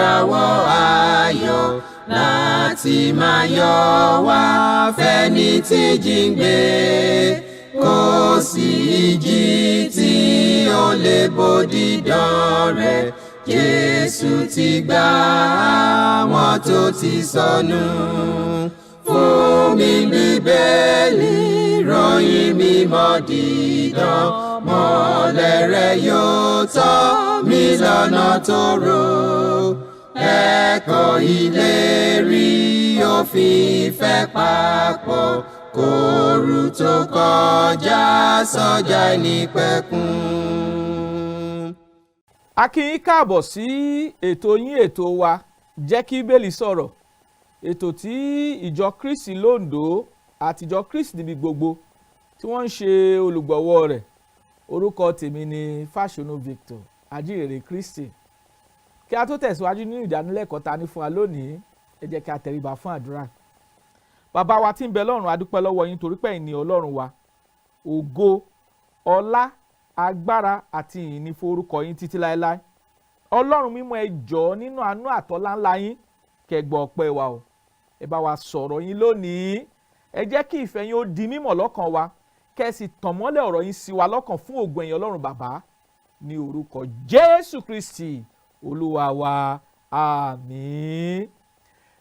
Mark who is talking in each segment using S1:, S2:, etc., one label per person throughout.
S1: Ìràwọ̀ ayọ̀ láti máa yọ wá fẹ́ni tí jíǹgbé. Kò sí ìjì tí ó lè bòdìdán rẹ̀. Jésù ti gbà àwọn tó ti sọnù. Fún mi Bíbélì, ròyìn mímọ́ dídán, mọ́lẹ̀ rẹ̀ yóò tọ́ mi lọ́nà tó rò. Ẹ̀kọ́ ìlérí òfin ìfẹ́ papọ̀ kóoru tó kọjá sọ́jà nípẹ̀kun.
S2: A kí yín káàbọ̀ sí ètò yín, ètò wa, Jẹ́ kí Bíbélì Sọ̀rọ̀, ètò tí ìjọ Kristi lóńdó àti ìjọ Kristi níbi gbogbo tí wọ́n ń ṣe olùgbọ̀wọ́ rẹ̀. Orúkọ tèmi ni Fáṣọnù Victor, ajíhìnrere Kristi. Kí a tó tẹ̀síwájú nínú ìdánilẹ́kọ̀ọ́ ta ní fún wa lónìí, ẹ jẹ́ kí a tẹríba fún àdúrà. Bàbá wa tí ń bẹ lọ́run, a dúpẹ́ lọ́wọ́ yín torí pé ẹ̀yin ni Ọlọ́run wa. Ògo, ọlá, agbára àti ìyìn ní forúkọ yín títí láéláé. Ọlọ́run mímọ́, ẹ jọ̀ọ́, nínú àánú àtọ́lá ńlá yín, kẹ́ gbọ́ ọpẹ́ wa o. Ẹ bá wa sọ̀rọ̀ yín lónìí. Ẹ jẹ́ kí ìfẹ́ yín ó di mímọ̀ lọ́kàn wa, kẹ́ ẹ sì tàn mọ́lẹ̀ ọ̀rọ̀ yín sí wa lọ́kàn fún ògo ẹ̀yin Ọlọ́run Bàbá, ní orúkọ Jésù Kristi Olúwa wa, àmín.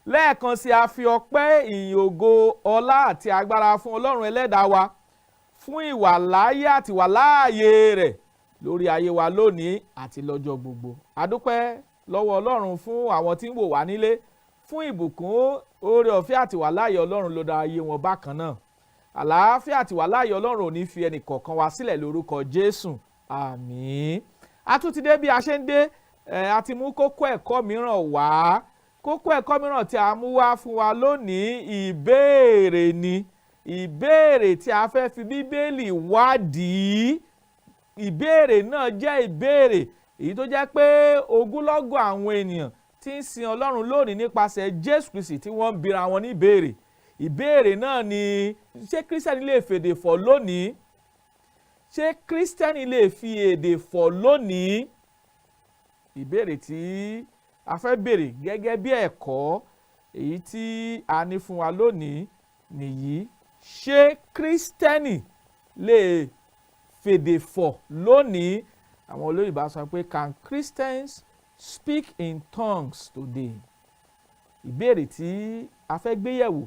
S2: Lẹ́ẹ̀kan sí, a fi ọpẹ́, ìyìn, ògo, ọlá àti agbára fún Ọlọ́run Ẹlẹ́dàá wa fún ìwàláyé àti ìwàláàyè rẹ̀ lórí ayé wa lónìí àti lọ́jọ́ gbogbo. A dúpẹ́ lọ́wọ́ Ọlọ́run fún àwọn tí ń wò wá nílé, fún ìbùkún, oore ọ̀fẹ́ àti ìwàláàyè Ọlọ́run ló dá ayé wọn bákan náà. Àlàáfíà àti ìwàláàyè Ọlọ́run ò ní fi ẹnì kọ̀ọ̀kan wá sílẹ̀ lórúkọ Jésù, àmín. A tún ti dé bí a ṣe ń dé. A ti mú kókó ẹ̀kọ́ mìíràn wá. Kókó ẹ̀kọ́ mìíràn tí a mú wá fún wa lónìí, ìbéèrè ni, ìbéèrè tí a fẹ́ fi Bíbélì wádìí. Ìbéèrè náà jẹ́ ìbéèrè èyí tó jẹ́ pé ogúnlọ́gọ̀ àwọn ènìyàn tí ń sin Ọlọ́run lónìí nípasẹ̀ Jésù Kristi tí wọ́n ń bira wọn ní ìbéèrè. Ìbéèrè náà ni: ṣé Kírísítẹ́nì lè fèdè fọ̀ lónìí? Ṣé Kírísítẹ́nì lè fi èdè fọ̀ lónìí? Ìbéèrè tí a fẹ́ béèrè gẹ́gẹ́ bí ẹ̀kọ́ èyí tí a ní fún wa lónìí nìyí: ṣé Kírísítẹ́nì lè fèdè fọ̀ lónìí? Àwọn olóyìnbó sọ pé, "Can Christians speak in tongues today?" Ìbéèrè tí a fẹ́ gbé yẹ̀wò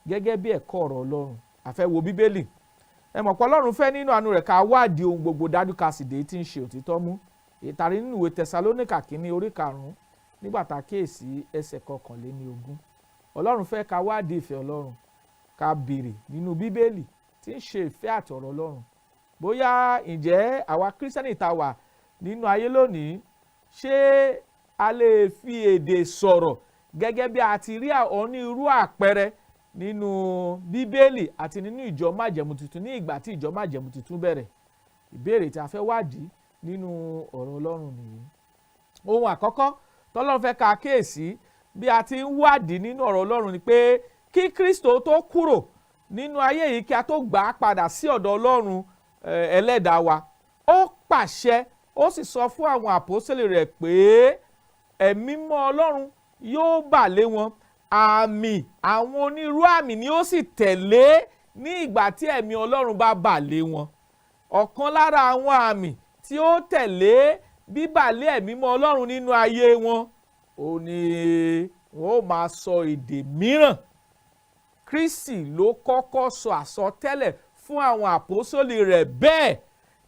S2: gẹ́gẹ́ bí ẹ̀kọ́ ọ̀rọ̀ Ọlọ́run, a fẹ́ wo Bíbélì. Ẹ mọ̀ pé Ọlọ́run fẹ́ nínú àánú rẹ̀ ká wádìí ohun gbogbo dájú, ká sì dé tí ń ṣe òtítọ́ mú. Ìtàrí nínú ìwé Tẹsalónìkà Kínní orí 5, nígbà tá a kíyèsí ẹsẹ̀ 21, Ọlọ́run fẹ́ ká wádìí ìfẹ́ Ọlọ́run, ká béèrè nínú Bíbélì tí ń ṣe ìfẹ́ àti ọ̀rọ̀ Ọlọ́run bóyá ǹjẹ́ àwa Kírísítẹ́nì tá wà nínú ayé lónìí, ṣé a lè fi èdè sọ̀rọ̀ gẹ́gẹ́ bí a ti rí onírú àpẹẹrẹ nínú Bíbélì àti nínú ìjọ májẹ̀mú tuntun ní ìgbà tí ìjọ májẹ̀mú tuntun bẹ̀rẹ̀. Ìbéèrè tí a fẹ́ wádìí nínú ọ̀rọ̀ Ọlọ́run nìyí. Ohun àkọ́kọ́ tọ́lọ́run fẹ́ ká kíyèsí bí a ti ń wádìí nínú ọ̀rọ̀ Ọlọ́run ni pé kí Kristo tó kúrò nínú ayé yìí, kí a tó gbà á padà sí ọ̀dọ̀ Ọlọ́run Ẹlẹ́dàá wa, ó pàṣẹ, ó sì sọ fún àwọn àpọ́sítélì rẹ̀ pé Ẹ̀mí mọ́ Ọlọ́run yóò bà lé wọn, àmì, àwọn onírú àmì ni ó sì tẹ̀lé ní ìgbà tí Ẹ̀mí Ọlọ́run bá bà lé wọn. Ọ̀kan lára àwọn àmì tí ó tẹ̀lé bíbàlé Ẹ̀mí mọ́ Ọlọ́run nínú ayé wọn ò ní wọn ó máa sọ èdè mìíràn. Kristi ló kọ́kọ́ sọ àsọtẹ́lẹ̀ fún àwọn àpọ́sólì rẹ̀ bẹ́ẹ̀.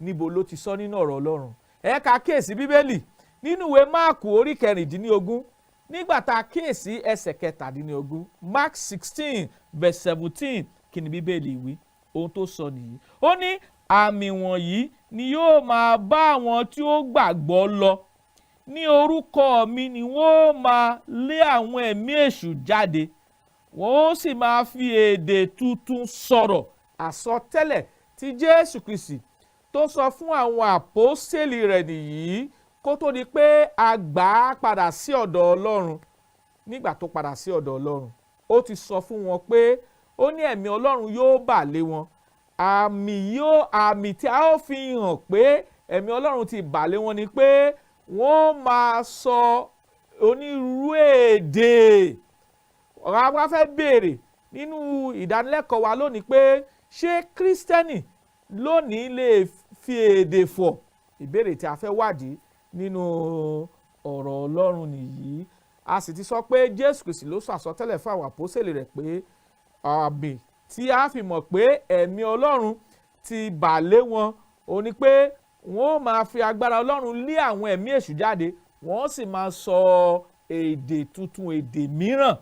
S2: Níbo ló ti sọ nínú ọ̀rọ̀ Ọlọ́run? Ẹ ká kíyèsí Bíbélì nínú ìwé Máàkù orí 16, nígbà tá a kíyèsí ẹsẹ̀ 17, Mark 16 verse 17. Kí ni Bíbélì wí? Ohun tó sọ nìyí. Ó ní, "Àmì wọ̀nyí ni yóò máa bá àwọn tí ó gbàgbọ́ lọ. Ní orúkọ mi ni wọ́n ó máa lé àwọn ẹ̀mí èṣù jáde, wọ́n ó sì máa fi èdè tuntun sọ̀rọ̀." Àsọtẹ́lẹ̀ tí Jésù Kristi tó sọ fún àwọn àpọ́sítélì rẹ̀ nìyí kó tó di pé a gbà á padà sí ọ̀dọ̀ Ọlọ́run. Nígbà tó padà sí ọ̀dọ̀ Ọlọ́run, ó ti sọ fún wọn pé ó ní Ẹ̀mí Ọlọ́run yóò bà lé wọn. Àmì tí a ó fi hàn pé Ẹ̀mí Ọlọ́run ti bà lé wọn ni pé wọ́n máa sọ onírúurú èdè. Ọ̀rọ̀ wa fẹ́ béèrè nínú ìdánilẹ́kọ̀ọ́ wa lónìí pé ṣé Kírísítẹ́nì lónìí lè fi èdè fọ̀? Ìbéèrè tí a fẹ́ wádìí nínú ọ̀rọ̀ Ọlọ́run nìyí. A sì ti sọ pé Jésù Kristi ló sọ àsọtẹ́lẹ̀ fún àwọn àpọ́sẹ̀lì rẹ̀ pé àmì tí a fi mọ̀ pé ẹ̀mí Ọlọ́run ti bà lé wọn ó ní pé wọ́n ó máa fi agbára Ọlọ́run lé àwọn ẹ̀mí èṣù jáde, wọ́n sì máa sọ èdè tuntun, èdè mìíràn.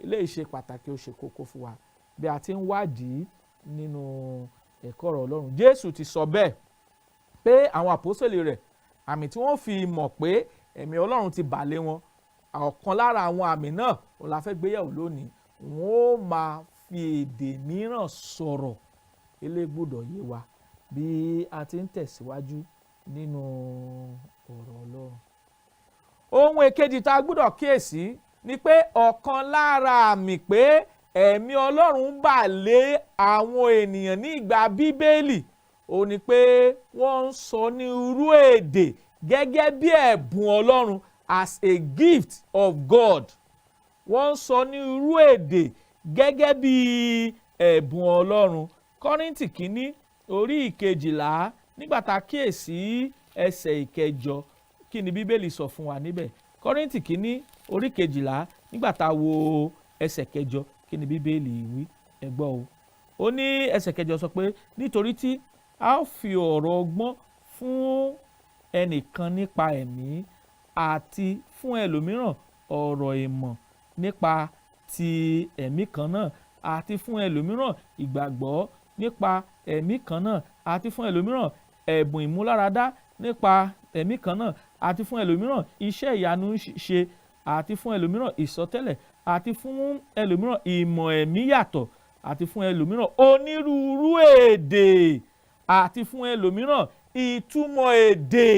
S2: Eléyìí ṣe pàtàkì, ó ṣe kókó fún wa bí a ti ń wádìí nínú ẹ̀kọ́ ọ̀rọ̀ Ọlọ́run. Jésù ti sọ bẹ́ẹ̀ pé àwọn àpọ́sẹ̀lì rẹ̀, àmì tí wọ́n fi mọ̀ pé ẹ̀mí Ọlọ́run ti bà lé wọn, ọ̀kan lára àwọn àmì náà òun la fẹ́ gbéyẹ̀wò lónìí: wọ́n ó máa fi èdè mìíràn sọ̀rọ̀. Eléyìí gbọ́dọ̀ yé wa bí a ti ń tẹ̀síwájú nínú ọ̀rọ̀ Ọlọ́run. Ohun èkejì tá a gbọ́dọ̀ kíyèsí ni pé ọ̀kan lára àmì pé ẹ̀mí Ọlọ́run bà lé àwọn ènìyàn ní ìgbà Bíbélì ó ní pé wọ́n ń sọ ní irú èdè gẹ́gẹ́ bí ẹ̀bùn Ọlọ́run, as a gift of God. Wọ́n ń sọ ní irú èdè gẹ́gẹ́ bí ẹ̀bùn Ọlọ́run. Kọ́ríńtì kínní orí 12, nígbà tá a kíyèsí ẹsẹ̀ 8, kí ni Bíbélì sọ fún wa níbẹ̀? Kọ́ríńtì kínní orí 12, nígbà tá a wo ẹsẹ̀ 8, kí ni Bíbélì wí? Ẹ gbọ́ o. Ó ní ẹsẹ̀ 8 sọ pé, nítorí tí a ó fi ọ̀rọ̀ ọgbọ́n fún ẹnìkan nípa ẹ̀mí, àti fún ẹlòmíràn ọ̀rọ̀ ìmọ̀ nípa ti ẹ̀mí kan náà, àti fún ẹlòmíràn ìgbàgbọ́ nípa ẹ̀mí kan náà, àti fún ẹlòmíràn ẹ̀bùn ìmúláradá nípa ẹ̀mí kan náà, àti fún ẹlòmíràn iṣẹ́ ìyanu ṣe, àti fún ẹlòmíràn ìsọtẹ́lẹ̀, àti fún ẹlòmíràn ìmọ̀ ẹ̀mí yàtọ̀, àti fún ẹlòmíràn onírúurú èdè, àti fún ẹlòmíràn ìtumọ̀ èdè.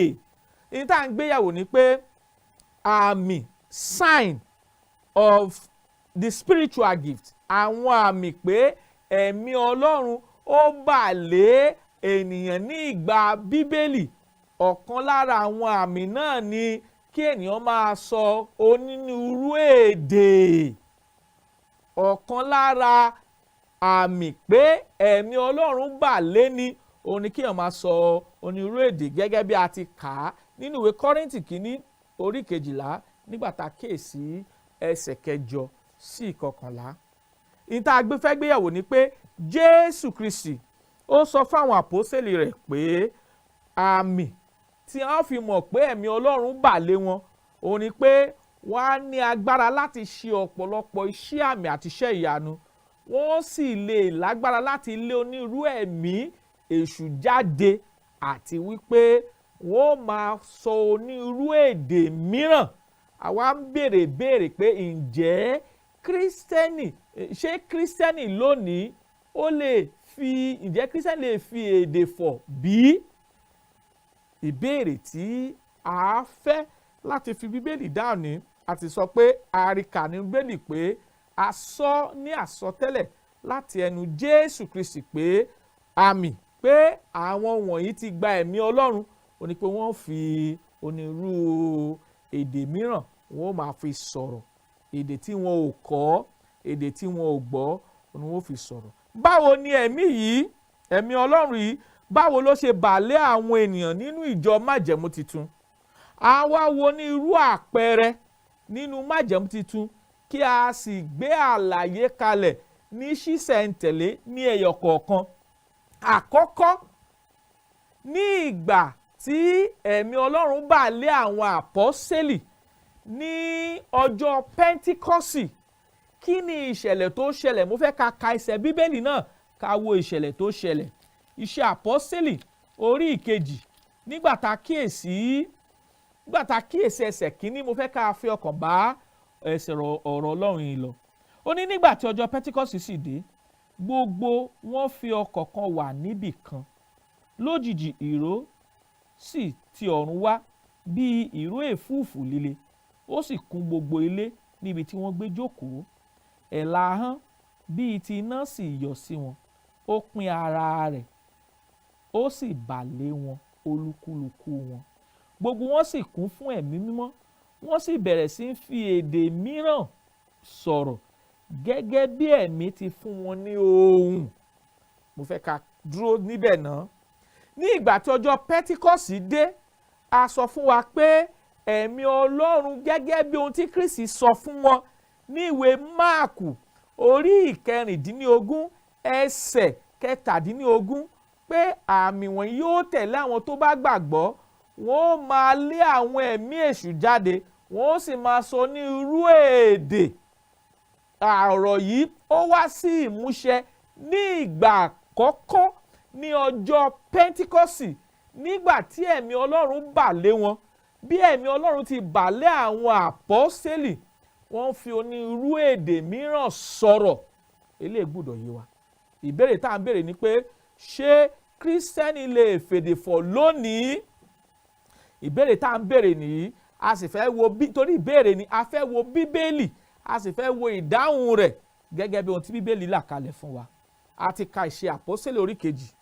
S2: Ní tá à ń gbéyàwó ni pé àmì, sign of the spiritual gift, àwọn àmì pé ẹ̀mí Ọlọ́run ó bà lé ènìyàn ní ìgbà Bíbélì, ọ̀kan lára àwọn àmì náà ni kí ènìyàn máa sọ onírúurú èdè. Ọ̀kan lára àmì pé ẹ̀mí Ọlọ́run bà lé ní òun ni kí èèyàn máa sọ onírúurú èdè, gẹ́gẹ́ bí a ti kà á nínú ìwé Kọ́ríńtì kínní orí 12, nígbà tá a kíyèsí ẹsẹ̀ 8 sí 11. Ìta fẹ́ gbéyàwó ni pé Jésù Kristi ó sọ fáwọn àpọ́sẹ̀lì rẹ̀ pé àmì tí wọ́n fi mọ̀ pé ẹ̀mí Ọlọ́run bà lé wọn òun ni pé wọ́n á ní agbára láti ṣe ọ̀pọ̀lọpọ̀ iṣẹ́ àmì àti iṣẹ́ ìyanu, wọ́n sì lè lágbára láti lé onírú ẹ̀mí èṣù jáde, àti wípé wọ́n máa sọ onírú èdè mìíràn. Àwa ń béèrè béèrè pé ǹjẹ́ Kírísítẹ́nì, ṣé Kírísítẹ́nì lónìí ó lè fi, ǹjẹ́ Kírísítẹ́nì lè fi èdè fọ̀ bí? Ìbéèrè tí a fẹ́ láti fi Bíbélì dáhùn ní a ti sọ pé a rí kà ní Bíbélì pé a sọ ní àsọtẹ́lẹ̀ láti ẹnu Jésù Kristi pé àmì pé àwọn wọ̀nyí ti gba ẹ̀mí Ọlọ́run ó ní pé wọ́n fi onírú èdè mìíràn, wọ́n máa fi sọ̀rọ̀, èdè tí wọn ò kọ́, èdè tí wọn ò gbọ́ ni wọ́n fi sọ̀rọ̀. Báwo ni ẹ̀mí yìí, ẹ̀mí Ọlọ́run yìí, báwo ló ṣe bà lé àwọn ènìyàn nínú ìjọ májẹ̀mú titun? A wá wo ní irú àpẹẹrẹ nínú májẹ̀mú titun, kí a sì gbé àlàyé kalẹ̀ ní ṣísẹ̀ntẹ̀lé ní ẹyọ kọ̀ọ̀kan. Àkọ́kọ́, ní ìgbà tí ẹ̀mí Ọlọ́run bà lé àwọn àpọ́sẹ́lì ní ọjọ́ Pẹ́ńtíkọ́sì, kí ni ìṣẹ̀lẹ̀ tó ṣẹlẹ̀? Mo fẹ́ ká ka ẹsẹ̀ Bíbélì náà, ká wo ìṣẹ̀lẹ̀ tó ṣẹlẹ̀. Iṣẹ́ Àpọ́sẹ́lì orí 2, nígbà tá a kíyèsí ẹsẹ̀ 1, mo fẹ́ ká fi ọkàn bá ẹsẹ̀ ọ̀rọ̀ Ọlọ́run yìí lọ. Ó ní nígbà tí ọjọ́ Pẹ́ńtíkọ́sì sì dé, gbogbo wọn fi ọkàn kan wà níbì kan. Lójijì ìró sì ti ọ̀run wá bí ìró èfúùfù líle, ó sì kún gbogbo ilé níbi tí wọ́n gbé jókòó. Ẹ̀là ahọ́n bíi ti iná sì yọ sí wọn, ó pín ara rẹ̀, ó sì bà lé wọn olúkúlùkù wọn. Gbogbo wọn sì kún fún ẹ̀mí mímọ́, Wọ́n sì bẹ̀rẹ̀ sí í fi èdè mìíràn sọ̀rọ̀ gẹ́gẹ́ bí Ẹ̀mí ti fún wọn ní ohùn. Mo fẹ́ ká dúró níbẹ̀ náà. Ní ìgbà tí ọjọ́ Pẹ́ntíkọ́sì dé, a sọ fún wa pé Ẹ̀mí Ọlọ́run, gẹ́gẹ́ bí ohun tí Kristi sọ fún wọn ní ìwé Máàkù orí 16 ẹsẹ̀ 17, pé àmì wọ̀nyí yóò tẹ̀lé àwọn tó bá gbàgbọ́: wọ́n ó máa lé àwọn ẹ̀mí èṣù jáde, wọ́n ó sì máa sọ ní irú èdè. Ọ̀rọ̀ yìí, ó wá sí ìmúṣẹ ní ìgbà àkọ́kọ́ ní ọjọ́ Pẹ́ntíkọ́sì, nígbà tí Ẹ̀mí Ọlọ́run bà lé wọn. Bí Ẹ̀mí Ọlọ́run ti bà lé àwọn àpọ́sẹ́lì, wọ́n fi onírú èdè mìíràn sọ̀rọ̀. Eléyìí gbọ́dọ̀ yé wa. Ìbéèrè tá à ń béèrè ni pé, ṣé Kírísítẹ́nì lè fèdè fọ̀ lónìí? Ìbéèrè tá à ń béèrè nìyí. A sì fẹ́ wo bí, torí ìbéèrè ni, a fẹ́ wo Bíbélì, a sì fẹ́ wo ìdáhùn rẹ̀ gẹ́gẹ́ bí ohun tí Bíbélì là kalẹ̀ fún wa. A ti ka Ìṣe Àpọ́sítélì orí 2.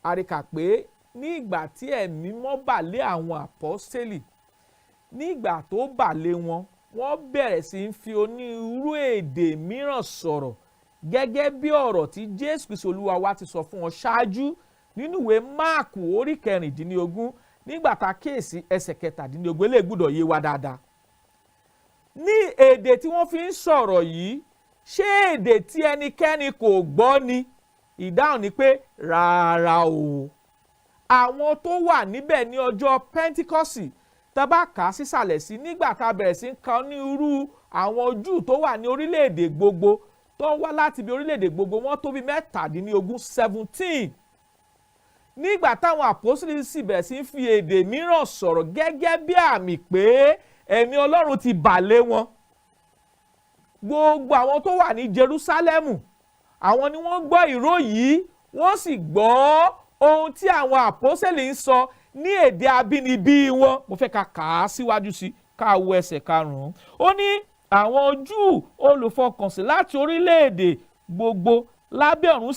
S2: A rí kà pé ní ìgbà tí Ẹ̀mí Mọ́ bà lé àwọn àpọ́sítélì, nígbà tó bà lé wọn, wọ́n bẹ̀rẹ̀ sí í fi onírúurú èdè mìíràn sọ̀rọ̀ gẹ́gẹ́ bí ọ̀rọ̀ tí Jésù Kristi Olúwa wa ti sọ fún wọn ṣáájú nínú ìwé Máàkù orí 16, nígbà tá a kíyèsí ẹsẹ̀ 17. Eléyìí gbọ́dọ̀ yé wa dáadáa. Ní èdè tí wọ́n fi ń sọ̀rọ̀ yìí, ṣé èdè tí ẹnikẹ́ni kò gbọ́ ni? Ìdáhùn ni pé rárá o. Àwọn tó wà níbẹ̀ ní ọjọ́ Pẹ́ntíkọ́sì, tá bá kà á sísàlẹ̀ sí, nígbà tá a bẹ̀rẹ̀ sí ń ka onírúurú àwọn Júù tó wà ní orílẹ̀-èdè gbogbo, tó ń wá láti ibi orílẹ̀-èdè gbogbo, wọ́n tó bí 17, 17. Nígbà táwọn àpọ́sítélì sì bẹ̀rẹ̀ sí ń fi èdè mìíràn sọ̀rọ̀ gẹ́gẹ́ bí àmì pé Ẹ̀mí Ọlọ́run ti bà lé wọn, gbogbo àwọn tó wà ní Jerúsálẹ́mù, àwọn ni wọ́n gbọ́ ìró yìí, wọ́n sì gbọ́ ohun tí àwọn àpọ́sítélì ń sọ ní èdè abínibí wọn. Mo fẹ́ ká kà á síwájú sí, ká wo ẹsẹ̀ 5. Ó ní àwọn Júù olùfọkànsìn láti orílẹ̀-èdè gbogbo lábẹ́ ọ̀run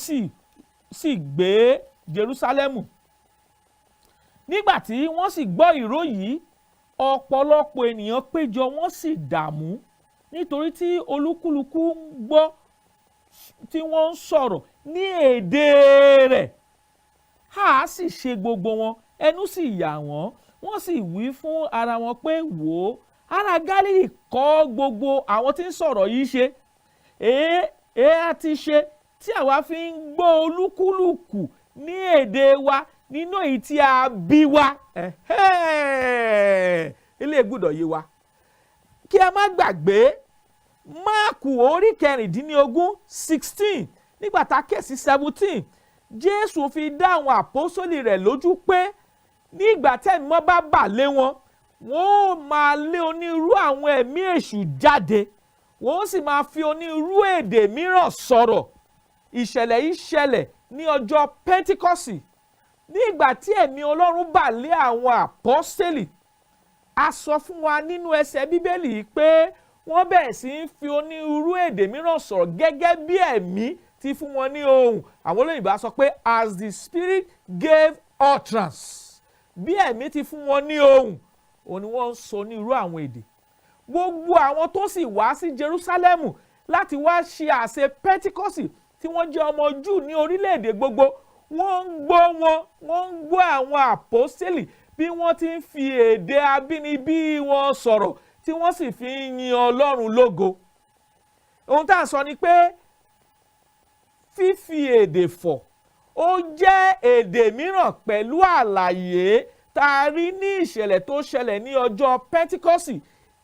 S2: sì gbé Jerúsálẹ́mù. Nígbà tí wọ́n sì gbọ́ ìró yìí, ọ̀pọ̀lọpọ̀ ènìyàn péjọ, wọ́n sì dààmú, nítorí tí olúkúlùkù ń gbọ́ tí wọ́n ń sọ̀rọ̀ ní èdè rẹ̀. A sì ṣe gbogbo wọn, ẹnu sì yà wọ́n, wọ́n sì wí fún ara wọn pé, "Wò ó, ará Gálílì kọ́ gbogbo àwọn tí ń sọ̀rọ̀ yìí ṣe? Èé á ti ṣe tí àwa fi ń gbọ́ olúkúlùkù ní èdè wa nínú èyí tí a bí wa?" Eléyìí gbọ́dọ̀ yé wa. Kí a má gbàgbé Máàkù orí 16, 16, nígbà tá a kẹ̀ sí 17, Jésù fi dá àwọn àpọ́sólì rẹ̀ lójú pé nígbà tẹ́mi mọ́ bá bà lé wọn, wọ́n ó máa lé onírú àwọn ẹ̀mí èṣù jáde, wọ́n ó sì máa fi onírú èdè mìíràn sọ̀rọ̀. Ìṣẹ̀lẹ̀ yìí ṣẹlẹ̀ ní ọjọ́ Pentikọ́sì, nígbà tí Ẹ̀mí Ọlọ́run bà lé àwọn àpọ́sítélì. A sọ fún wa nínú ẹsẹ̀ Bíbélì yìí pé wọ́n bẹ̀rẹ̀ sí í fi onírúurú èdè mìíràn sọ̀rọ̀ gẹ́gẹ́ bí Ẹ̀mí ti fún wọn ní ohùn. Àwọn olóyìnbó á sọ pé "as the Spirit gave utterance". Bí Ẹ̀mí ti fún wọn ní ohùn, òun ni wọ́n ń sọ ní irú àwọn èdè. Gbogbo àwọn tó sì wá sí Jerúsálẹ́mù láti wá ṣe àsè Pentikọ́sì, tí wọ́n jẹ́ ọmọ Júù ní orílẹ̀-èdè gbogbo, wọ́n ń gbọ́ wọn, wọ́n ń gbọ́ àwọn àpọ́sítélì bí wọ́n ti ń fi èdè abínibí wọn sọ̀rọ̀, tí wọ́n sì fi ń yin Ọlọ́run lógo. Ohun tá à ń sọ ni pé fífi èdè fọ̀, ó jẹ́ èdè mìíràn pẹ̀lú àlàyé tá a rí ní ìṣẹ̀lẹ̀ tó ṣẹlẹ̀ ní ọjọ́ Pentikọ́sì,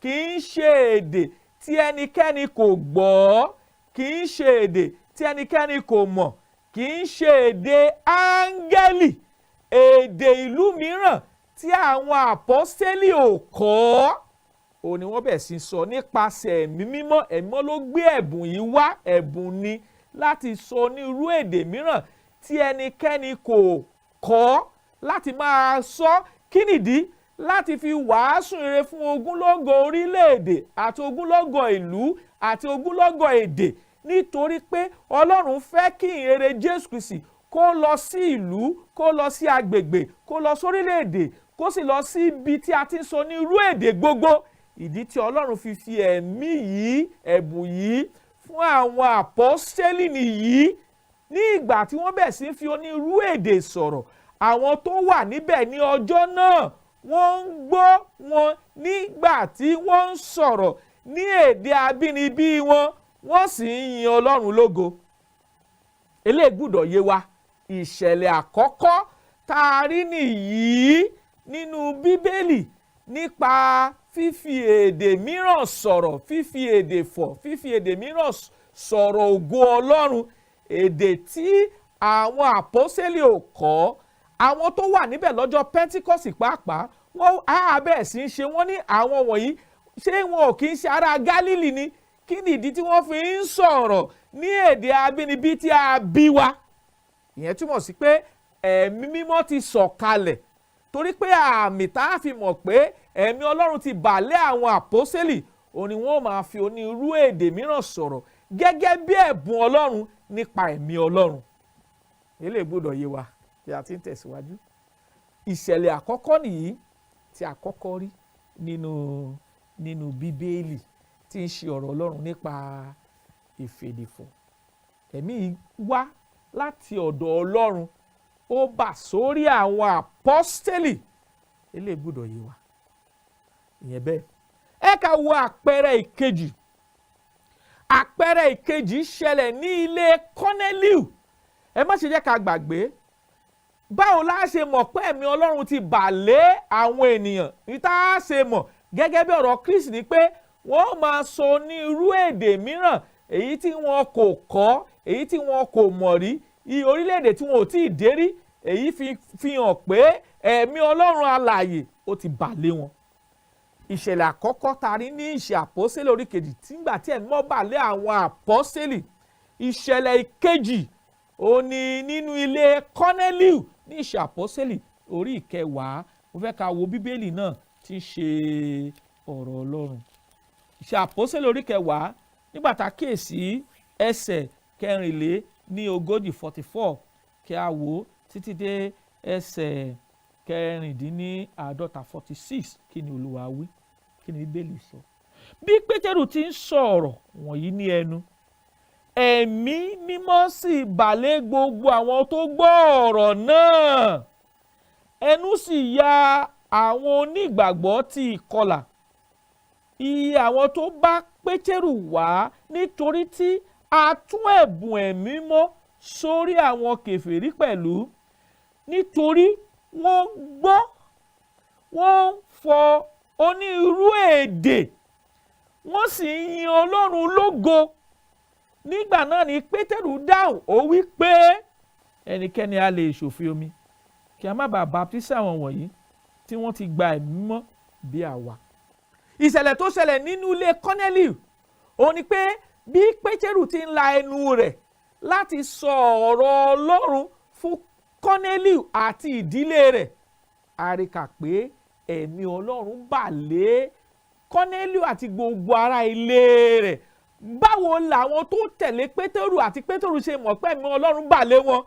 S2: kì í ṣe èdè tí ẹnikẹ́ni kò gbọ́, kì í ṣe èdè tí ẹnikẹ́ni kò mọ̀, kì í ṣe èdè áńgẹ́lì, èdè ìlú mìíràn tí àwọn àpọ́sítélì ò kọ́, òun ni wọ́n bẹ̀ sí sọ nípasẹ̀ Ẹ̀mí Mímọ́. Ẹ̀mí Mímọ́ ló gbé ẹ̀bùn yìí wá. Ẹ̀bùn ni láti sọ onírú èdè mìíràn tí ẹnikẹ́ni kò kọ́, láti máa sọ. Kí nìdí? Láti fi wàásù ire fún ogúnlọ́gọ̀ orílẹ̀-èdè àti ogúnlọ́gọ̀ ìlú àti ogúnlọ́gọ̀ èdè, nítorí pé Ọlọ́run fẹ́ kí ìhìnrere Jésù Kristi kó lọ sí ìlú, kó lọ sí agbègbè, kó lọ sórílẹ̀-èdè, kó sì lọ sí ibi tí a ti ń sọ ní irú èdè gbogbo. Ìdí tí Ọlọ́run fi fi ẹ̀mí yìí, ẹ̀bùn yìí fún àwọn àpọ́sítélì nìyí. Ní ìgbà tí wọ́n bẹ̀ sí fi onírú èdè sọ̀rọ̀, àwọn tó wà níbẹ̀ ní ọjọ́ náà, wọ́n ń gbọ́ wọn nígbà tí wọ́n ń sọ̀rọ̀ ní èdè abínibí wọn, wọ́n sì ń yin Ọlọ́run lógo. Eléyìí gbọ́dọ̀ yé wa. Ìṣẹ̀lẹ̀ àkọ́kọ́ tá a rí nìyí nínú Bíbélì nípa fífi èdè mìíràn sọ̀rọ̀, fífi èdè fọ̀, fífi èdè mìíràn sọ̀rọ̀ ògo Ọlọ́run, èdè tí àwọn àpọ́sẹ́lì ò kọ́. Àwọn tó wà níbẹ̀ lọ́jọ́ Pentikọ́sì pàápàá, wọ́n á bẹ̀rẹ̀ sí í ṣe wọ́n ní àwọn wọ̀nyí, ṣé wọn ò kì í ṣe ará Gálílì ni? Kí ni ìdí tí wọ́n fi ń sọ̀rọ̀ ní èdè abínibí tí a bí wa? Ìyẹn túmọ̀ sí pé Ẹ̀mí Mímọ́ ti sọ̀kalẹ̀, torí pé àmì tá a fi mọ̀ pé Ẹ̀mí Ọlọ́run ti bà lé àwọn àpọ́sẹ́lì òun ni wọ́n máa fi onírú èdè mìíràn sọ̀rọ̀ gẹ́gẹ́ bí ẹ̀bùn Ọlọ́run nípa Ẹ̀mí Ọlọ́run. Eléyìí gbọ́dọ̀ yé wa bí a ti ń tẹ̀síwájú. Ìṣẹ̀lẹ̀ àkọ́kọ́ nìyí tí a kọ́kọ́ rí nínú Bíbélì tí ń ṣe ọ̀rọ̀ Ọlọ́run nípa ìfèdèfọ̀. Ẹ̀mí yìí wá láti ọ̀dọ̀ Ọlọ́run, ó bà sórí àwọn àpọ́stélì. Eléyìí gbọ́dọ̀ yé wa. Ìyẹn bẹ́ẹ̀. Ẹ ká wo àpẹẹrẹ ìkejì. Àpẹẹrẹ ìkejì ṣẹlẹ̀ ní ilé Kọ́nẹ́líù. Ẹ má ṣe jẹ́ ká gbàgbé. Báwo la ṣe mọ̀ pé Ẹ̀mí Ọlọ́run ti bà lé àwọn ènìyàn? Ní tá a ṣe mọ̀ gẹ́gẹ́ bí ọ̀rọ̀ Kristi ni pé wọ́n máa sọ onírú èdè mìíràn, èyí tí wọn kò kọ́, èyí tí wọn kò mọ̀ rí, orílẹ̀-èdè tí wọn ò tí ì dé rí. Èyí fi hàn pé Ẹ̀mí Ọlọ́run alààyè ó ti bà lé wọn. Ìṣẹ̀lẹ̀ àkọ́kọ́ ta rí ní Ìṣe Àpọ́sẹ́lì orí kejì, tígbà tí Ẹ̀mí mọ́ bà lé àwọn àpọ́sẹ́lì. Ìṣẹ̀lẹ̀ ìkejì ó ní nínú ilé Kọ́nẹ́líù ní Ìṣe Àpọ́sẹ́lì orí ìkẹwàá. Mo fẹ́ ká wo Bíbélì náà tí ń ṣe ọ̀rọ̀ Ọlọ́run. Ìṣe Àpọ́sẹ́lì orí kẹwàá, nígbà tá a kíyèsí ẹsẹ̀ 44, 44, kí a wò ó títí dé ẹsẹ̀ 46, 46. Kí ni Olúwa wí? Kí ni Bíbélì sọ? Bí Pétérù ti ń sọ̀rọ̀ wọ̀nyí ní ẹnu, Ẹ̀mí Mímọ́ sì bà lé gbogbo àwọn tó gbọ́ ọ̀rọ̀ náà. Ẹnu sì ya àwọn onígbàgbọ́ tí ìkọlà iye àwọn tó bá Pétérù wá, nítorí tí a tún ẹ̀bùn Ẹ̀mí mọ́ sórí àwọn kèfèrí pẹ̀lú, nítorí wọ́n gbọ́ wọ́n fọ onírú èdè, wọ́n sì ń yin Ọlọ́run lógo. Nígbà náà ni Pétérù dáhùn, ó wí pé, ẹnikẹ́ni a lè ṣòfin omi kí a má bàa baptisi àwọn wọ̀nyí tí wọ́n ti gba Ẹ̀mí Mímọ́ bí àwa? Ìṣẹ̀lẹ̀ tó ṣẹlẹ̀ nínú ilé Kọ́nẹ́lì òun ni pé bí Pétérù ti ń la ẹnu rẹ̀ láti sọ ọ̀rọ̀ Ọlọ́run fún Kọ́nẹ́lì àti ìdílé rẹ̀, a rí kà pé Ẹ̀mí Ọlọ́run bà lé Kọ́nẹ́lì àti gbogbo ará ilé rẹ̀. Báwo làwọn tó tẹ̀lé Pétérù àti Pétérù ṣe mọ̀ pé Ẹ̀mí Ọlọ́run bà lé wọn?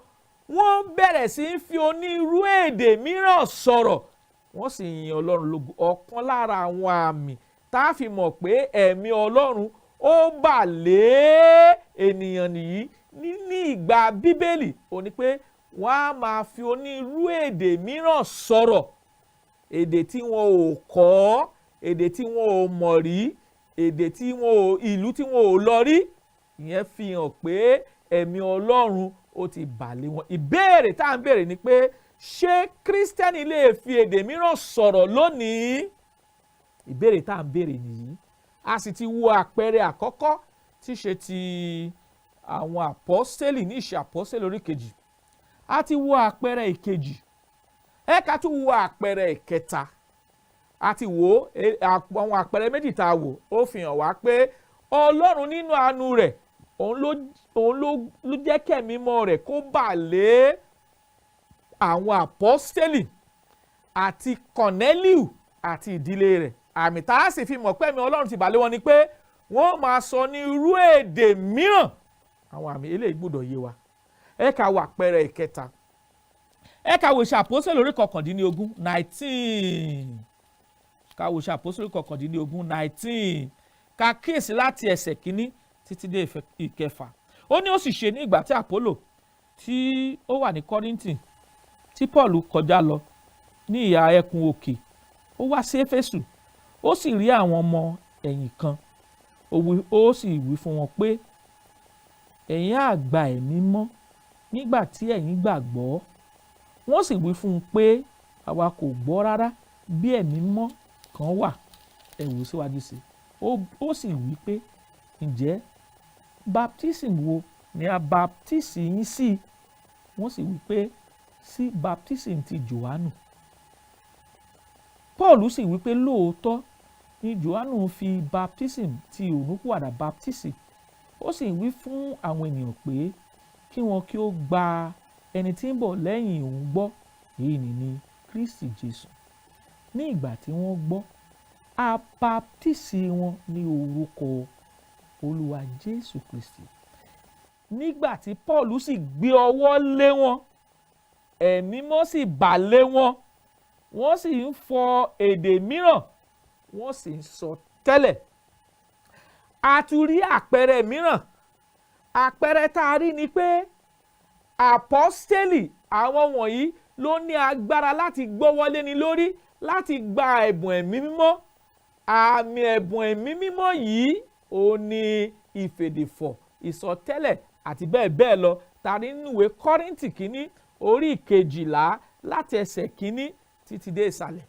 S2: Wọ́n bẹ̀rẹ̀ sí í fi onírú èdè mìíràn sọ̀rọ̀, wọ́n sì yin Ọlọ́run lógo. Ọ̀kan lára àwọn àmì tá a fi mọ̀ pé Ẹ̀mí Ọlọ́run ó bà lé ènìyàn nìyí ní ìgbà Bíbélì, ó ní pé wọ́n á máa fi onírú èdè mìíràn sọ̀rọ̀, èdè tí wọn ò kọ́, èdè tí wọn ò mọ̀ rí, èdè tí wọn ò, ìlú tí wọn ò lọ rí. Ìyẹn fi hàn pé Ẹ̀mí Ọlọ́run ó ti bà lé wọn. Ìbéèrè tá à ń béèrè ni pé, ṣé Kírísítẹ́nì lè fi èdè mìíràn sọ̀rọ̀ lónìí? Ìbéèrè tá à ń béèrè nìyí. A sì ti wo àpẹẹrẹ àkọ́kọ́ tí ṣe ti àwọn àpọ́sẹ́lì ní Ìṣe Àpọ́sẹ́lì orí kejì. A ti wo àpẹẹrẹ ìkejì, ẹ ká tún wo àpẹẹrẹ ìkẹta. A ti wo àwọn àpẹẹrẹ méjì tá a wò, ó fi hàn wá pé Ọlọ́run nínú àánú rẹ̀, òun ló jẹ́ kẹ́mí mọ́ rẹ̀ kó bà lé àwọn àpọ́sẹ́lì àti Kọ̀nẹ́líù àti ìdílé rẹ̀. Àmì tá a sì fi mọ̀ pé Ẹ̀mí Ọlọ́run ti bà lé wọn ni pé wọ́n máa sọ ní irú èdè mìíràn. Àwọn àmì eléyìí gbọ́dọ̀ yé wa. Ẹ ká wo àpẹẹrẹ ìkẹta. Ẹ ká wo Ìṣe Àpọ́sítélì orí 19, 19. Ká wo Iṣẹ́ Àpọ́sítélì 19, 19. Ká kíyèsí láti ẹsẹ̀ kínní títí dé ìkẹfà. Ó ní, ó sì ṣe ní ìgbà tí Àpólò tí ó wà ní Kọ́ríńtì, tí Paul kọjá lọ ní ìhà ẹkùn òkè, ó wá sí Éfésù, ó sì rí àwọn ọmọ ẹ̀yìn kan. Ó sì wí fún wọn pé, "Ẹ̀yin á gba Ẹ̀mí Mímọ́ nígbà tí ẹ̀yin gbàgbọ́?" Wọ́n sì wí fún un pé, "Àwa kò gbọ́ rárá bí Ẹ̀mí Mímọ́ kan wà." Ẹ wò síwájú sí i. Ó sì wí pé, "Ǹjẹ́ baptism wo ni a baptisi yín sí?" Wọ́n sì wí pé, "Sí baptism ti Jòhánù." Paul sì wí pé, "Lóòótọ́ ni Jòhánù fi baptism ti ìrònúpìwàdà baptisi, ó sì wí fún àwọn ènìyàn pé kí wọn kí ó gba ẹni tí ń bọ̀ lẹ́yìn òun gbọ́, èyí ni Kristi Jésù." Ní ìgbà tí wọ́n gbọ́, a baptisi wọn ní orúkọ Olúwa Jésù Kristi. Nígbà tí Paul sì gbé ọwọ́ lé wọn, Ẹ̀mí Mímọ́ sì bà lé wọn, wọ́n sì ń fọ èdè mìíràn, wọ́n sì ń sọ tẹ́lẹ̀. A tún rí àpẹẹrẹ mìíràn. Àpẹẹrẹ tá a rí ni pé àpọ́stélì, àwọn wọ̀nyí ló ní agbára láti gbọ́wọ́lé ni lórí láti gba ẹ̀bùn Ẹ̀mí Mímọ́. Àmì ẹ̀bùn Ẹ̀mí Mímọ́ yìí ó ní ìfèdèfọ̀, ìsọtẹ́lẹ̀ àti bẹ́ẹ̀ bẹ́ẹ̀ lọ, ta ní nínú ìwé Kọ́ríńtì kínní orí 12 láti ẹsẹ̀ kínní títí dé ìsàlẹ̀.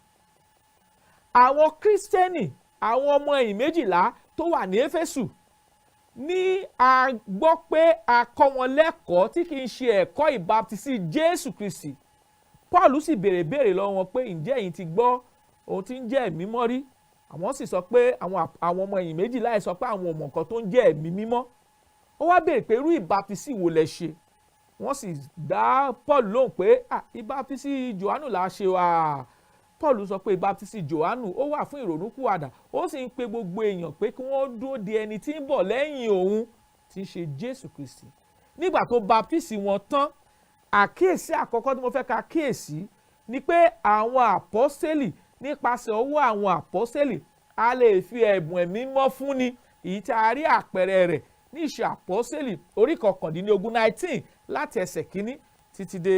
S2: Àwọn Kírísítẹ́nì, àwọn ọmọ ẹ̀yìn 12 tó wà ní Éfésù ní, a gbọ́ pé a kọ́ wọn lẹ́kọ̀ọ́ tí kì í ṣe ẹ̀kọ́ ìbáptísì Jésù Kristi. Paul sì béèrè béèrè lọ́wọ́ wọn pé, "Ǹjẹ́ ẹ̀yin ti gbọ́ ohun tí ń jẹ́ Ẹ̀mí Mímọ́ rí?" Àwọn sì sọ pé àwọn ọmọ ẹ̀yìn 12 yìí sọ pé àwọn ò mọ̀ nǹkan tó ń jẹ́ Ẹ̀mí Mímọ́. Ó wá béèrè pé, "Irú ìbáptísì wo lẹ ṣe?" Wọ́n sì dá Paul lóhùn pé, "Ah, ìbáptísì Jòhánù là ṣe wá." Paul sọ pé ìbáptísì Jòhánù, ó wà fún ìrònúpìwàdà, ó sì ń pe gbogbo èèyàn pé kí wọ́n dúró de ẹni tí ń bọ̀ lẹ́yìn òun, tí ń ṣe Jésù Kristi. Nígbà tó baptisi wọn tán, àkíyèsí àkọ́kọ́ tí mo fẹ́ ká kíyèsí ni pé àwọn àpọ́sẹ́lì, nípasẹ̀ ọwọ́ àwọn àpọ́sẹ́lì, a lè fi ẹ̀bùn Ẹ̀mí Mímọ́ fúnni, èyí tí a rí àpẹẹrẹ rẹ̀ ní Ìṣe Àpọ́sẹ́lì orí 19, 19, láti ẹsẹ̀ kínní títí dé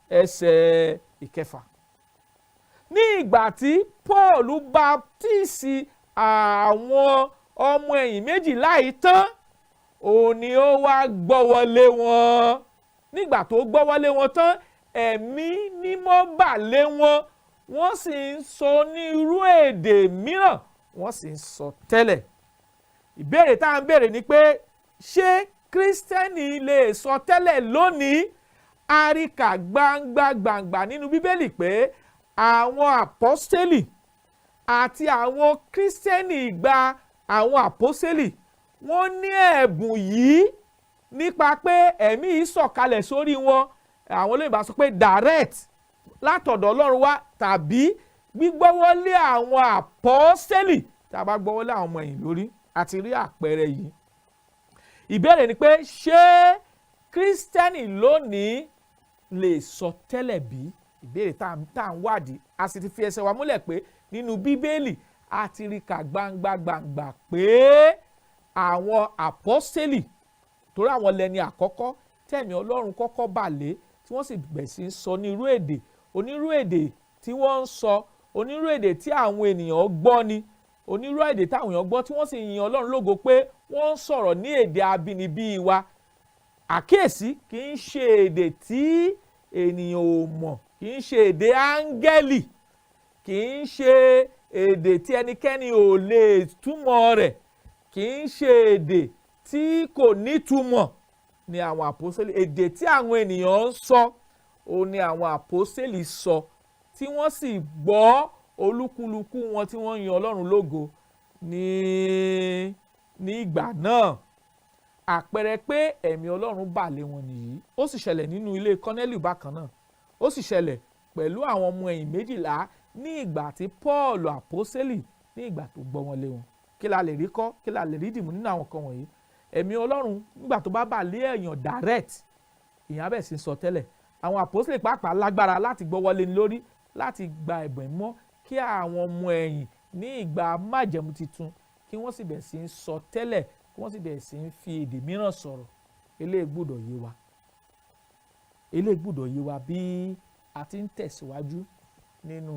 S2: ẹsẹ̀ ìkẹfà. Ní ìgbà tí Paul baptisi àwọn ọmọ ẹ̀yìn 12 yìí tán, òun ni ó wá gbọ́wọ́lé wọn. Nígbà tó gbọ́wọ́lé wọn tán, Ẹ̀mí Mímọ́ bà lé wọn, wọ́n sì ń sọ onírú èdè mìíràn, wọ́n sì ń sọ tẹ́lẹ̀. Ìbéèrè tá à ń béèrè ni pé, ṣé Kírísítẹ́nì lè sọ tẹ́lẹ̀ lónìí? A rí kà gbangba gbangba nínú Bíbélì pé àwọn àpọ́sítélì àti àwọn Kírísítẹ́nì ìgbà àwọn àpọ́sítélì, wọ́n ní ẹ̀bùn yìí nípa pé Ẹ̀mí yìí sọ̀kalẹ̀ sórí wọn. Àwọn olóyìnbó sọ pé direct látọ̀dọ̀ Ọlọ́run wá, tàbí gbígbọ́wọ́lé àwọn àpọ́sítélì. Tá a bá gbọ́wọ́lé àwọn ọmọ ẹ̀yìn lórí, àti rí àpẹẹrẹ yìí. Ìbéèrè ni pé, ṣé Kírísítẹ́nì lónìí lè sọ tẹ́lẹ̀ bí? Ìbéèrè tá à ń wádìí, a sì ti fi ẹsẹ̀ wa múlẹ̀ pé nínú Bíbélì, a ti rí kà gbangba gbangba pé àwọn àpọ́sítélì, torí àwọn lẹni àkọ́kọ́ tẹ̀mí Ọlọ́run kọ́kọ́ bà lé, tí wọ́n sì bẹ̀rẹ̀ sí í sọ onírú èdè, onírú èdè tí wọ́n ń sọ, onírú èdè tí àwọn ènìyàn gbọ́ ni, onírú èdè táwọn èèyàn gbọ́, tí wọ́n sì yin Ọlọ́run lógo pé wọ́n ń sọ̀rọ̀ ní èdè abínibí wa. Àkíyèsí, kì í ṣe èdè tí ènìyàn ò mọ̀, kì í ṣe èdè áńgẹ́lì, kì í ṣe èdè tí ẹnikẹ́ni ò lè túmọ̀ rẹ̀, kì í ṣe èdè tí kò nítumọ̀ ni àwọn àpọ́sítélì. Èdè tí àwọn ènìyàn ń sọ, òun ni àwọn àpọ́sítélì sọ, tí wọ́n sì gbọ́ olúkúlùkù wọn, tí wọ́n ń yan Ọlọ́run lógo ní ìgbà náà. Àpẹẹrẹ pé Ẹ̀mí Ọlọ́run bà lé wọn nìyí. Ó sì ṣẹlẹ̀ nínú ilé Kọ́nẹ́lì bákan náà. Ó sì ṣẹlẹ̀ pẹ̀lú àwọn ọmọ ẹ̀yìn 12 ní ìgbà tí Paul àpọ́sítélì, ní ìgbà tó gbọ́ wọn lé wọn. Kí la lè rí kọ́? Kí la lè rí dìmú nínú àwọn kan wọ̀nyí? Ẹ̀mí Ọlọ́run, nígbà tó bá bà lé èèyàn direct, èèyàn á bẹ̀ sí sọ tẹ́lẹ̀. Àwọn àpọ́sítélì pàápàá lágbára láti gbọ́ wọlé ní lórí láti gba ẹ̀bùn Ẹ̀mọ́. Kí àwọn ọmọ ẹ̀yìn ní ìgbà májẹ̀mú titun kí wọ́n sì bẹ̀rẹ̀ sí ń sọ tẹ́lẹ̀, kí wọ́n sì bẹ̀rẹ̀ sí ń fi èdè mìíràn sọ̀rọ̀. Eléyìí gbọ́dọ̀ yé wa, eléyìí gbọ́dọ̀ yé wa bí a ti ń tẹ̀síwájú nínú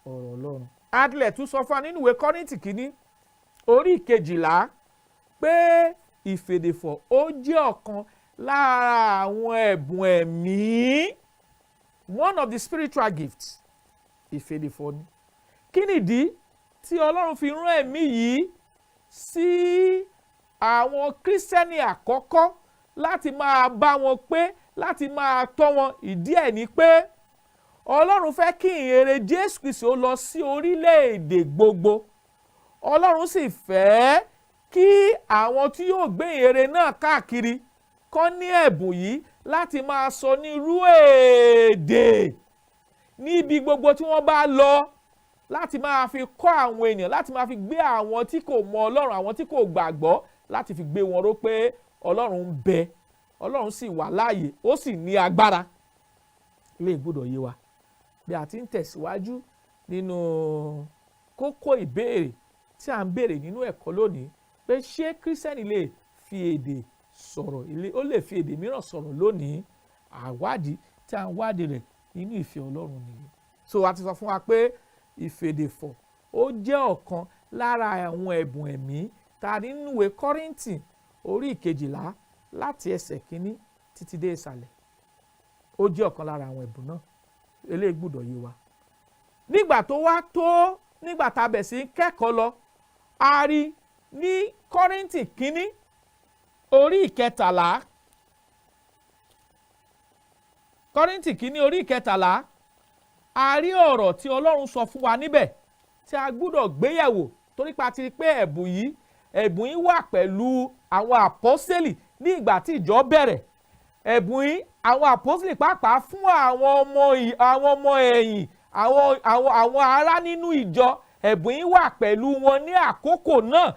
S2: ọ̀rọ̀ Ọlọ́run. Adilẹ̀ tún sọ fún wa nínú ìwé Kọ́ríńtì kínní orí 12 pé ìfèdèfọ̀, ó jẹ́ ọ̀kan lára àwọn ẹ̀bùn ẹ̀mí, one of the spiritual gifts. Ìfèdèfọ̀ ni. Kí nìdí tí Ọlọ́run fi rán ẹ̀mí yìí sí àwọn Kírísítẹ́nì àkọ́kọ́ láti máa bá wọn pé, láti máa tọ́ wọn? Ìdí ẹ̀ ni pé Ọlọ́run fẹ́ kí ìhìnrere Jésù Kristi ó lọ sí orílẹ̀-èdè gbogbo. Ọlọ́run sì fẹ́ kí àwọn tí yóò gbé ìhìnrere náà káàkiri kọ́ ní ẹ̀bùn yìí láti máa sọ ní irú èdè níbi gbogbo tí wọ́n bá lọ, láti máa fi kọ́ àwọn ènìyàn, láti máa fi gbé àwọn tí kò mọ Ọlọ́run, àwọn tí kò gbàgbọ́, láti fi gbé wọn ró pé Ọlọ́run ń bẹ, Ọlọ́run sì wà láàyè, ó sì ní agbára. Lè gbọ́dọ̀ yé wa bí a ti ń tẹ̀síwájú nínú kókó ìbéèrè tí a ń béèrè nínú ẹ̀kọ́ lónìí pé ṣé Kírísítẹ́nì lè fi èdè sọ̀rọ̀, ó lè fi èdè mìíràn sọ̀rọ̀ lónìí? Àwádìí tí a ń wádìí rẹ̀ nínú ìfẹ́ Ọlọ́run nìyí. So a ti sọ fún wa pé ìfèdèfọ̀, ó jẹ́ ọ̀kan lára àwọn ẹ̀bùn ẹ̀mí tá a nínú ìwé Kọ́ríńtì orí 12 láti ẹsẹ̀ 1 títí dé ìsàlẹ̀. Ó jẹ́ ọ̀kan lára àwọn ẹ̀bùn náà. Eléyìí gbọ́dọ̀ yé wa. Nígbà tó wá tó, nígbà tá a bẹ̀ sí kẹ́kọ̀ọ́ lọ, a rí ní Kọ́ríńtì kínní orí 13, Kọ́ríńtì kínní orí 13, a rí ọ̀rọ̀ tí Ọlọ́run sọ fún wa níbẹ̀ tí a gbọ́dọ̀ gbéyẹ̀wò, torí pa ti rí pé ẹ̀bùn yìí wà pẹ̀lú àwọn àpọ́sítélì ní ìgbà tí ìjọ bẹ̀rẹ̀. Ẹ̀bùn yìí, àwọn àpọ́sítélì pàápàá fún àwọn ọmọ ẹ̀yìn, àwọn ará nínú ìjọ, ẹ̀bùn yìí wà pẹ̀lú wọn ní àkókò náà.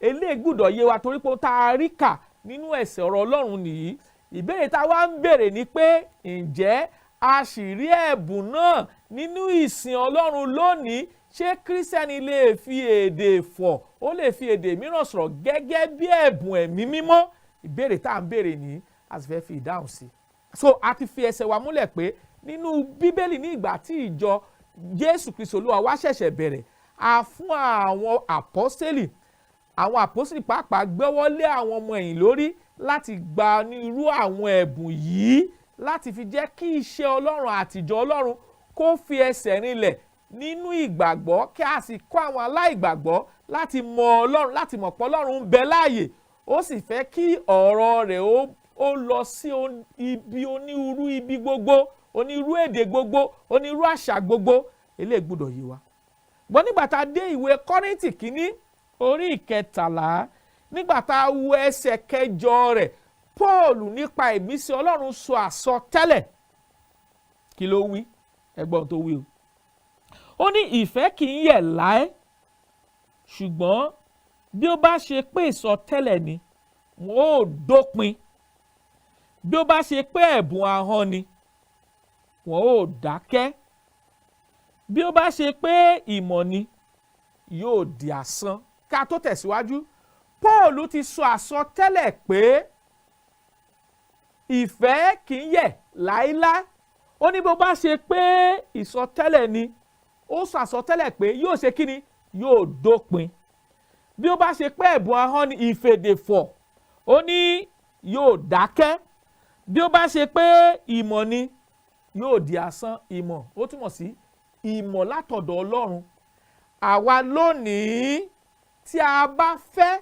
S2: Eléyìí gbọ́dọ̀ yé wa torí pé tá a rí kà nínú ẹsẹ̀ ọ̀rọ̀ Ọlọ́run nìyí. Ìbéèrè tá a wá ń béèrè ni pé, ǹjẹ́ a sì rí ẹ̀bùn náà nínú ìsìn Ọlọ́run lónìí? Ṣé Kírísítẹ́nì lè fi èdè fọ̀, ó lè fi èdè mìíràn sọ̀rọ̀ gẹ́gẹ́ bí ẹ̀bùn ẹ̀mí mímọ́? Ìbéèrè tá à ń béèrè nìyí, a sì fẹ́ fi ìdáhùn sí. So a ti fi ẹsẹ̀ wa múlẹ̀ pé nínú Bíbélì, ní ìgbà tí ìjọ Jésù Kristi Olúwa wá ṣẹ̀ṣẹ̀ bẹ̀rẹ̀, a fún àwọn àpọ́sítélì, àwọn àpọ́sítélì pàápàá gbọ́wọ́ lé àwọn ọmọ ẹ̀yìn lórí láti gba irú àwọn ẹ̀bùn yìí, láti fi jẹ́ kí iṣẹ́ Ọlọ́run àtìjọ Ọlọ́run kó fi ẹsẹ̀ rinlẹ̀ nínú ìgbàgbọ́, kí a sì kọ́ àwọn aláìgbàgbọ́ láti mọ Ọlọ́run, láti mọ̀ pé Ọlọ́run ń bẹ láàyè, ó sì fẹ́ kí ọ̀rọ̀ rẹ̀ ó lọ sí ibi onírúurú, ibi gbogbo, onírúurú èdè gbogbo, onírúurú àṣà gbogbo. Eléyìí gbọ́dọ̀ yé wa. Gbọ́n nígbà tá a dé ìwé Kọ́ríńtì kínní orí 13, nígbà tá a wo ẹsẹ̀ 8 rẹ̀, Paul nípa ìmísí Ọlọ́run sọ àsọtẹ́lẹ̀. Kí ló wí? Ẹgbọ́n tó wí o. Ó ní ìfẹ́ kì í yẹ̀ láé, ṣùgbọ́n bí ó bá ṣe pé ìsọtẹ́lẹ̀ ni, wọn ó dópin; bí ó bá ṣe pé ẹ̀bùn ahọ́n ni, wọn ó dákẹ́; bí ó bá ṣe pé ìmọ̀ ni, yóò di asán. Ká tó tẹ̀síwájú, Paul ti sọ àsọtẹ́lẹ̀ pé ìfẹ́ kì í yẹ̀ láíláí. Ó ní bó bá ṣe pé ìsọtẹ́lẹ̀ ni, ó sọ àsọtẹ́lẹ̀ pé yóò ṣe kí ni? Yóò dópin. Bí ó bá ṣe pé ẹ̀bùn ahọ́n ni, ìfèdèfọ̀, ó ní yóò dákẹ́. Bí ó bá ṣe pé ìmọ̀ ni, yóò di asán. Ìmọ̀, ó túmọ̀ sí ìmọ̀ látọ̀dọ̀ Ọlọ́run. Àwa lónìí tí a bá fẹ́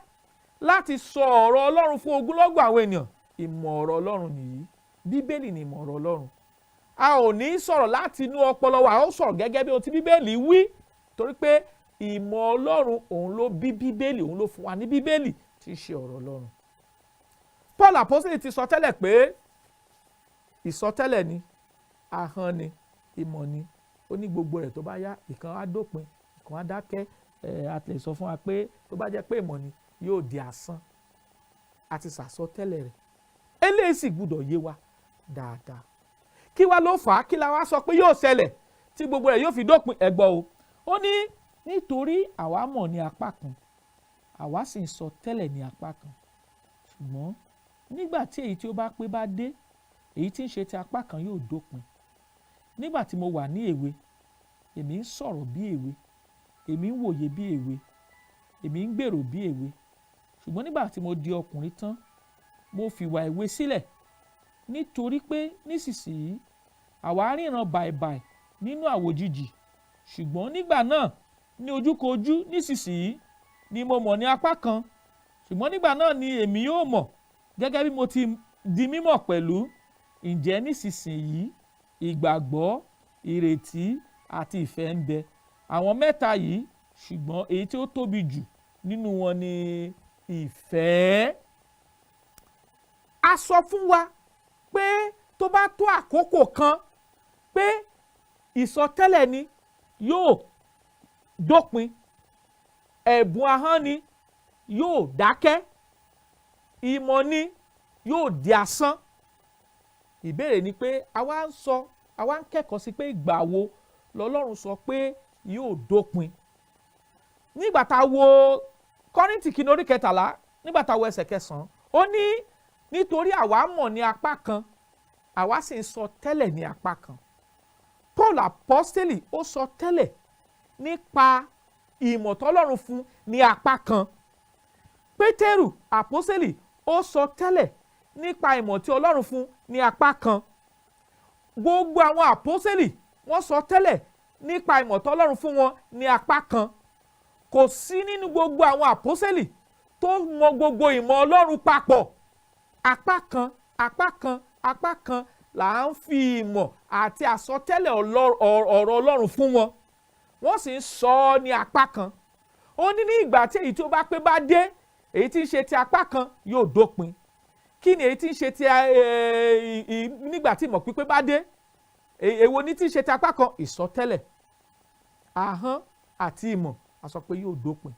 S2: láti sọ ọ̀rọ̀ Ọlọ́run fún ogunlọ́gọ̀ àwọn ènìyàn, ìmọ̀ ọ̀rọ̀ Ọlọ́run nìyí. Bíbélì ni ìmọ̀ ọ̀rọ̀ Ọlọ́run. A ò ní sọ̀rọ̀ láti inú ọpọlọ wa, a ó sọ̀rọ̀ gẹ́gẹ́ bí ohun tí Bíbélì wí, torí pé ìmọ̀ Ọlọ́run, òun ló bí Bíbélì, òun ló fún wa ní Bíbélì tí í ṣe ọ̀rọ̀ Ọlọ́run. Paul Apostle ti sọ tẹ́lẹ̀ pé ìsọtẹ́lẹ̀ ni, ahọ́n ni, ìmọ̀ ni, ó ní gbogbo rẹ̀, tó bá yá, ìkan á dópin, ìkan á dákẹ́. Ẹ̀ a lè sọ fún wa pé tó bá jẹ́ pé ìmọ̀ ni, yóò di asán. A ti sàsọtẹ́lẹ̀ rẹ̀. Eléyìí sì gbúdọ̀ yé wa dáadáa. Kí wá ló fà á? Kí la wá sọ pé yóò ṣẹlẹ̀ tí gbogbo rẹ̀ yóò fi dópin? Ẹ̀gbọ́n o, Ó ní nítorí àwa mọ̀ ní apá kan, àwa sì ń sọ tẹ́lẹ̀ ní apá kan, ṣùgbọ́n nígbà tí èyí tí ó bá pé bá dé, èyí tí ń ṣe ti apá kan yóò dópin. Nígbà tí mo wà ní èwe, èmi ń sọ̀rọ̀ bí èwe, èmi ń wòye bí èwe, èmi ń gbèrò bí èwe, ṣùgbọ́n nígbà tí mo di ọkùnrin tán, mo fìwà èwe sílẹ̀. Nítorí pé nísinsìnyí àwa ríran bàìbàì nínú àwòjíjì, ṣùgbọ́n nígbà náà ní ojúkojú. Nísinsìnyí ni mo mọ̀ ní apá kan, ṣùgbọ́n nígbà náà ni èmi yóò mọ̀ gẹ́gẹ́ bí mo ti di mímọ̀ pẹ̀lú. Ǹjẹ́ nísinsìnyí ìgbàgbọ́, ìrètí àti ìfẹ́ ń bẹ, àwọn mẹ́ta yìí, ṣùgbọ́n èyí tí ó tóbi jù nínú wọn ni ìfẹ́. A sọ fún wa pé tó bá tó àkókò kan pé ìsọtẹ́lẹ̀ ni yóò dópin, ẹ̀bùn ahọ́n ni yóò dákẹ́, ìmọ̀ ni yóò di asán. Ìbéèrè ni pé àwa ń sọ, àwa ń kẹ́kọ̀ọ́ sí pé ìgbà wo lọ́lọ́run sọ pé yóò dópin? Nígbà tá a wo Kọ́ríńtì kìíní orí 13, nígbà tá a wo ẹsẹ̀ 9, ó ní nítorí àwa mọ̀ ní apá kan, àwa sì ń sọ tẹ́lẹ̀ ní apá kan. Paul apostoli, ó sọ tẹ́lẹ̀ nípa ìmọ̀ tọ́lọ́run fún ní apá kan. Pétérù apostoli, ó sọ tẹ́lẹ̀ nípa ìmọ̀ tí Ọlọ́run fún ní apá kan. Gbogbo àwọn apostoli, wọ́n sọ tẹ́lẹ̀ nípa ìmọ̀ tọ́lọ́run fún wọn ní apá kan. Kò sí nínú gbogbo àwọn apostoli tó mọ gbogbo ìmọ̀ Ọlọ́run papọ̀. Apá kan, apá kan, apá kan là ń fi ìmọ̀ àti àsọtẹ́lẹ̀ ọ̀rọ̀ Ọlọ́run fún wọn, wọ́n sì ń sọ ọ́ ní apá kan. Ó ní ní ìgbà tí èyí tí ó bá pé bá dé, èyí tí ń ṣe ti apá kan yóò dópin. Kí ni èyí tí ń ṣe ti nígbà tí ìmọ̀ pípé bá dé? Èwo ní tí ń ṣe ti apá kan? Ìsọtẹ́lẹ̀, ahọ́n àti ìmọ̀, a sọ pé yóò dópin.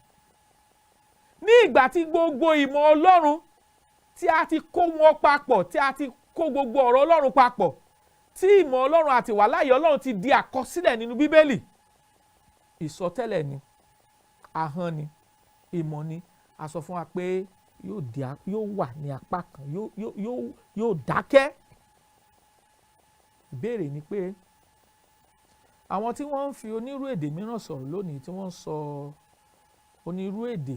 S2: Ní ìgbà tí gbogbo ìmọ̀ Ọlọ́run tí a ti kó wọn papọ̀, tí a ti kó gbogbo ọ̀rọ̀ Ọlọ́run papọ̀, tí ìmọ̀ Ọlọ́run àti ìwàláàyè Ọlọ́run ti di àkọsílẹ̀ nínú Bíbélì, ìsọtẹ́lẹ̀ ni, ahọ́n ni, ìmọ̀ ni, a sọ fún wa pé yóò wà ní apá kan, yóò dákẹ́. Ìbéèrè ni pé àwọn tí wọ́n ń fi onírú èdè mìíràn sọ̀rọ̀ lónìí, tí wọ́n ń sọ onírú èdè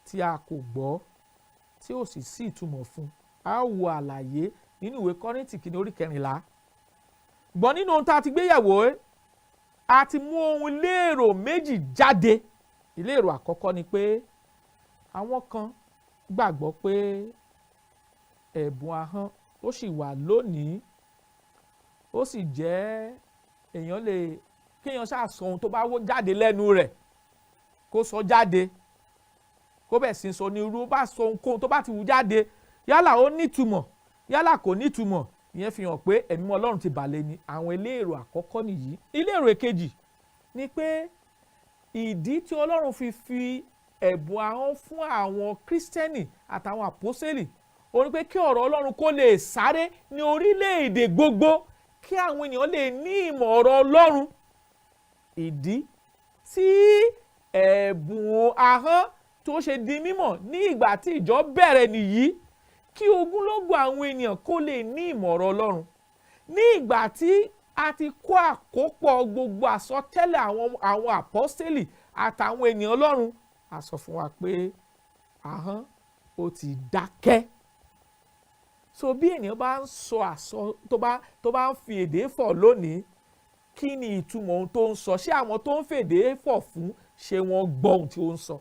S2: tí a kò gbọ́, tí ò sì sí ìtumọ̀ fún, a ó wo àlàyé nínú ìwé Kọ́ríńtì kìíní orí 14. Gbọ́n nínú ohun tá a ti gbé yẹ̀wò, a ti mú ohun léèrò méjì jáde. Ìlérò àkọ́kọ́ ni pé àwọn kan gbàgbọ́ pé ẹ̀bùn ahọ́n ó sì wà lónìí, ó sì jẹ́ èèyàn lè kéèyàn ṣáà sọ ohun tó bá jáde lẹ́nu rẹ̀, kó sọ jáde, kó bẹ̀ sí sọ ní irú bá sọ ohunkóhun tó bá ti wù jáde, yálà ó nítumọ̀, yálà kò nítumọ̀. Ìyẹn fi hàn pé ẹ̀mí Ọlọ́run ti bàlẹ̀ ni. Àwọn eléèrò àkọ́kọ́ nìyí. Ìlérò èkejì ni pé ìdí tí Ọlọ́run fi fi ẹ̀bùn ahọ́n fún àwọn kírísítẹ́nì àtàwọn àpọ́sẹ́lì, ó ní pé kí ọ̀rọ̀ Ọlọ́run kó lè sáré ní orílẹ̀-èdè gbogbo, kí àwọn ènìyàn lè ní ìmọ̀ ọ̀rọ̀ Ọlọ́run. Ìdí tí ẹ̀bùn ahọ́n tó ṣe di mímọ̀ ní ìgbà tí ìjọ bẹ̀rẹ̀ nìyí, kí ogúnlọ́gọ̀ àwọn ènìyàn kó lè ní ìmọ̀ ọ̀rọ̀ Ọlọ́run. Ní ìgbà tí a ti kó àkópọ̀ gbogbo àsọtẹ́lẹ̀ àwọn àpọ́sítélì àtàwọn ènìyàn Ọlọ́run, a sọ fún wa pé ahọ́n ó ti dákẹ́. So bí ènìyàn bá ń sọ àsọ tó bá ń fi èdè fọ̀ lónìí, kí ni ìtumọ̀ ohun tó ń sọ? Ṣé àwọn tó ń fèdè fọ̀ fún, ṣé wọ́n gbọ́ ohun tí ó ń sọ?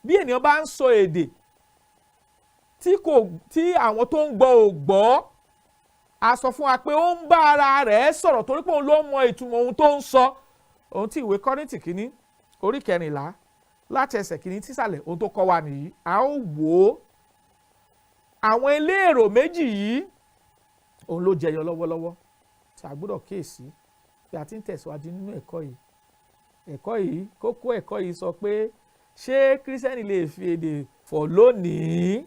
S2: Bí ènìyàn bá ń sọ èdè tí kò tí àwọn tó ń gbọ́ ò gbọ́, a sọ fún wa pé ó ń bá ara rẹ̀ sọ̀rọ̀, torí pé òun ló mọ ìtumọ̀ ohun tó ń sọ. Ohun tí ìwé Kọ́ríńtì kìíní orí 14 láti ẹsẹ̀ 1 sísàlẹ̀, ohun tó kọ́ wa nìyí. A ó wò ó. Àwọn eléèrò méjì yìí, òun ló jẹyọ lọ́wọ́lọ́wọ́ tí a gbọ́dọ̀ kíyèsí bí a ti ń tẹ̀síwájú nínú ẹ̀kọ́ yìí. Ẹ̀kọ́ yìí, kókó ẹ̀kọ́ yìí sọ pé ṣé kírísítẹ́nì lè fi èdè fọ̀ lónìí?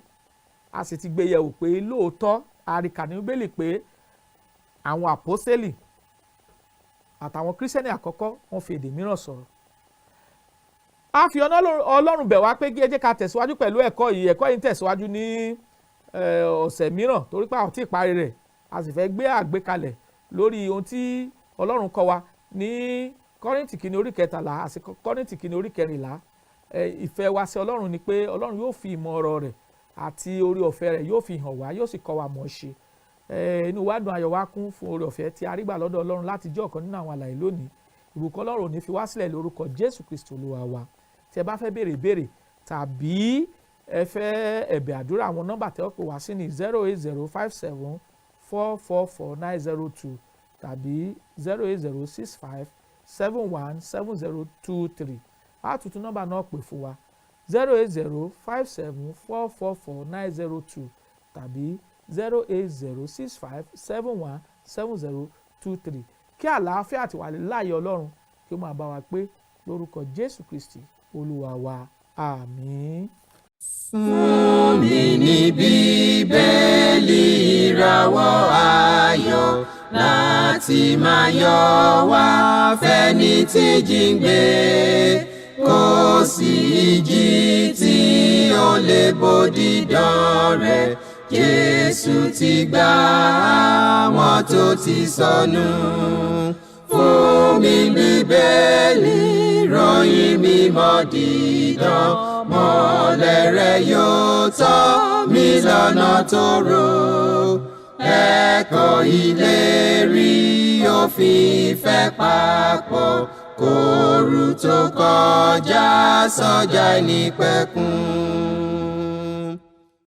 S2: A sì ti gbé yẹ̀wò pé lóòótọ́, a rí kà ní Bíbélì pé àwọn àpọ́sítélì Àtàwọn Kírísítẹ́nì àkọ́kọ́, wọ́n fi èdè mìíràn sọ̀rọ̀. A fi ọ̀nà Ọlọ́run bẹ̀ wá pé ẹ jẹ́ ká tẹ̀síwájú pẹ̀lú ẹ̀kọ́ yìí. Ẹ̀kọ́ yìí ń tẹ̀síwájú ní ọ̀sẹ̀ mìíràn, torí pé a ò tí ì parí rẹ̀. A sì fẹ́ gbé àgbékalẹ̀ lórí ohun tí Ọlọ́run kọ́ wa ní Kọ́ríńtì kìíní orí 13 àti Kọ́ríńtì kìíní orí 14. Ìfẹ́ wa sí Ọlọ́run ni pé Ọlọ́run yóò fi ìmọ̀ ọ̀rọ̀ rẹ̀ àti oore ọ̀fẹ́ rẹ̀ yóò fi hàn wá, yóò sì kọ́ wa mọ̀ ṣe. Inú wa dùn, ayọ̀ wa kún fún oore ọ̀fẹ́ tí a rí gbà lọ́dọ̀ Ọlọ́run láti jẹ́ ọ̀kan nínú àwọn àlàyé lónìí. Ìbùkún Ọlọ́run ò ní fi wá sílẹ̀ lórúkọ Jésù Kristi Olúwa wa. Tí ẹ bá fẹ́ béèrè ìbéèrè tàbí ẹ fẹ́ ẹ̀bẹ̀ àdúrà, àwọn nọ́mbà tẹ́ ọ pè wá sí ní 08057444902 tàbí 08065717023. A tuntun nọ́mbà náà pè fún wa: 08057444902 tàbí 08065717023. Kí àlàáfíà àti wà láàyè Ọlọ́run kí ó máa bá wa pé lórúkọ Jésù Kristi Olúwa wa. Àmín.
S1: Fún mi ní Bíbélì, ìràwọ̀ ayọ̀ láti máa yọ wá fẹ́ni tí jíǹgbé. Kò sí ìjì tí ó lè bòdì dán rẹ̀. Jésù ti gbà àwọn tó ti sọnù. Fún mi Bíbélì, ròyìn mímọ́ dídán, mọ́lẹ̀ rẹ̀ yóò tọ́ mi lọ́nà tó rò. Ẹ̀kọ́ ìlérí òfin ìfẹ́ papọ̀ kóoru tó kọjá sọ́jà ìnípẹ̀kun.